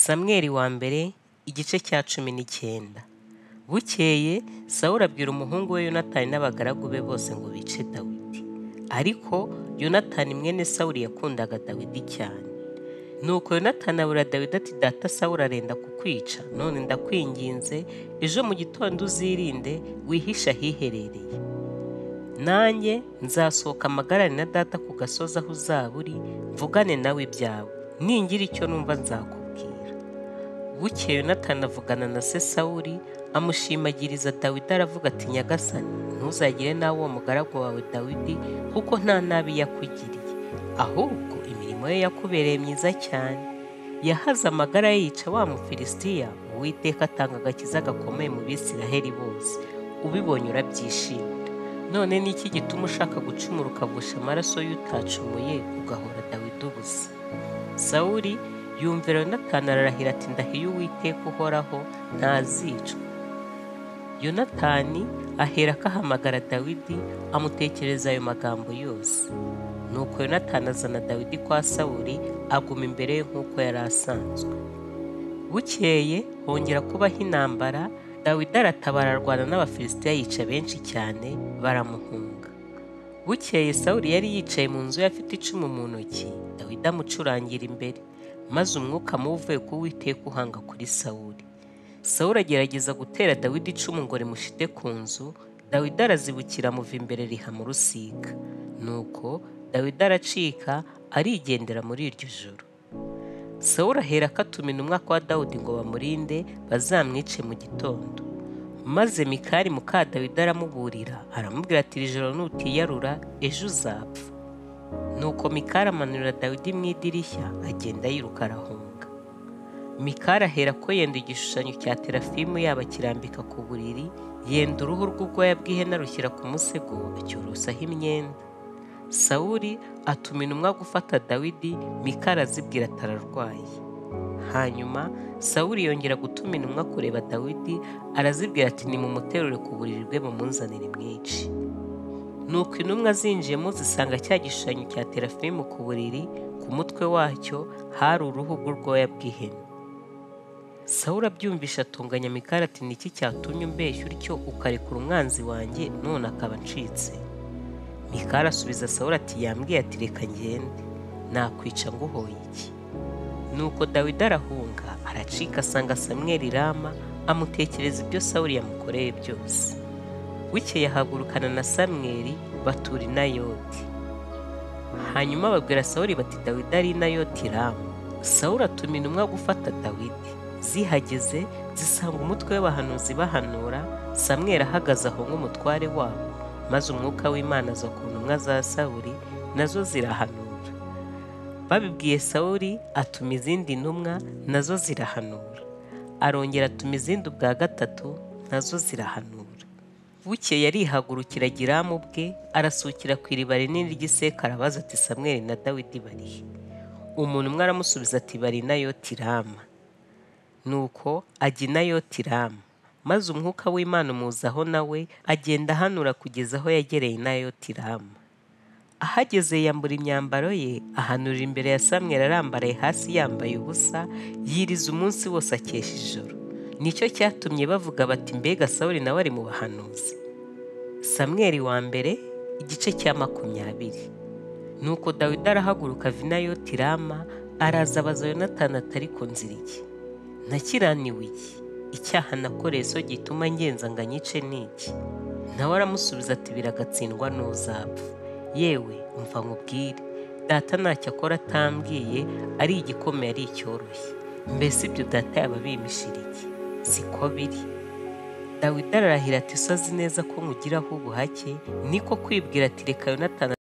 Samweli wa mbere igice cya 19. Bukeye Sawuli abwira umuhungu we Yonatani n'abagaragu be bose ngo bice Dawidi. Ariko Yonatani mwene Sawuli yakundaga Dawidi cyane. Nuko Yonatani abura Dawidi ati: "Data Sawuli arenda kukwica, none ndakwinginze ejo mu gitondo uzirinde wihishe ahiherereye. Nanjye nzasohoka amagarane na data ku gasozi aho uzaba uri, mvugane nawe ibyawe. Ningira icyo numva nzakubwira." Bukeye Yonatani avugana na se Sawuli, amushimagiriza Dawidi aravuga ati: "Nyagasani, ntuzagire nawe uwo mugaragu wawe Dawidi, kuko nta nabi yakugiriye, ahubwo imirimo ye yakubereye myiza cyane. Yahaze amagara ye yica wa Mufilisitiya, Uwiteka atanga agakiza gakomeye mu Bisiraheli bose, ubibonye urabyishimira. None ni iki gituma ushaka gucumura ukagusha amaraso y'utacumuye, ugahora Dawidi ubusa?" Sawuli yumvira Yonatani ararahira ati: "Ndahiye Uwiteka uhoraho, ntazicwa." Yonatani aherako ahamagara Dawidi, amutekereza ayo magambo yose. Nuko Yonatani azana Dawidi kwa Sawuli, aguma imbere ye nk'uko yari asanzwe. Bukeye hongera kubaho intambara, Dawidi aratabara arwana n'Abafilisitiya yica benshi cyane, baramuhunga. Bukeye Sawuli yari yicaye mu nzu ye afite icumu mu ntoki, Dawidi amucurangira imbere, maze umwuka mubi uvuye ku Uwiteka uhanga kuri Sawuli. Sawuli agerageza gutera Dawidi icumu ngo rimushite ku nzu, Dawidi arazibukira amuva imbere riha mu rusika. Nuko Dawidi aracika arigendera muri iryo joro. Sawuli aherako atuma intumwa kwa Dawidi ngo bamurinde bazamwice mu gitondo. Maze Mikali muka Dawidi aramuburira, aramubwira ati: "Iri joro nutiyarura ejo uzapfa." Nuko Mikali amanurira Dawidi mu idirishya, agenda yiruka arahunga. Mikali aherako yenda igishushanyo cya terafimu yaba akirambika ku buriri, yenda uruhu rw'ubwoya bw'ihene arushyira ku musego, acyorosaho imyenda. Sawuli atuma intumwa gufata Dawidi, Mikali azibwira ati: "Ararwaye." Hanyuma Sawuli yongera gutuma intumwa kureba Dawidi, arazibwira ati: "Nimumuterure ku buriri bwe mumunzanire mwice." Nuko intumwa zinjiyemo zisanga cya gishushanyo cya terafimu ku buriri, ku mutwe wacyo hari uruhu rw'ubwoya bw'ihene. Sawuli abyumvisha atunganya Mikali ati: "Ni iki cyatumye umbeshya utyo ukarekura umwanzi wanjye none akaba ancitse?" Mikali asubiza Sawuli ati: "Yambwiye ati reka ngende, nakwica nguhoye iki?" Nuko Dawidi arahunga aracika asanga Samweli Rama, amutekereza ibyo Sawuli yamukoreye byose. Bukeye ahagurukana na Samweli batura i Nayoti. Hanyuma babwira Sawuli bati: "Dawidi ari i Nayoti Rama." Sawuli atuma intumwa gufata Dawidi. Zihageze zisanga umutwe w'abahanuzi bahanura, Samweli ahagaze aho nk'umutware wabo, maze umwuka w'Imana aza ku ntumwa za Sawuli, nazo zirahanura. Babibwiye Sawuli atuma izindi ntumwa, nazo zirahanura. Arongera atuma izindi ubwa gatatu, nazo zirahanura. Bukeye arihagurukira Giramu ubwe, arasukira ku iriba rinini ry'iseka, arabaza ati: "Samweli na Dawidi barihe?" Umuntu umwe aramusubiza ati: "Bari i Nayoti Rama." Nuko ajya i Nayoti Rama, maze umwuka w'Imana umuzaho nawe agenda ahanura kugeza aho yagereye i Nayoti Rama. Ahageze yambura imyambaro ye, ahanurira imbere ya Samweli arambaraye hasi yambaye ubusa, yiriza umunsi wose akesha ijoro. Nicyo cyatumye bavuga bati: "Mbega Sawuli nawe ari mu bahanuzi?" Samweli wa mbere igice cya 20. Nuko Dawidi arahaguruka ava i Nayoti Rama, araza abaza Yonatani ati: "Ariko nzira iki? Nakiraniwe iki? Icyaha nakoreye so gituma ngenza ngo anyice ni iki?" Nawe aramusubiza ati: "Biragatsindwa n'uzapfa. Yewe umva nkubwire, data ntacyo akora atambwiye, ari igikomeye ari icyoroshye. Mbese ibyo data yaba abimishira iki? Siko biri." Dawidi ararahira ati: "So azi neza ko nkugiraho ubuhake." Niko kwibwira ati: "Reka Yonatani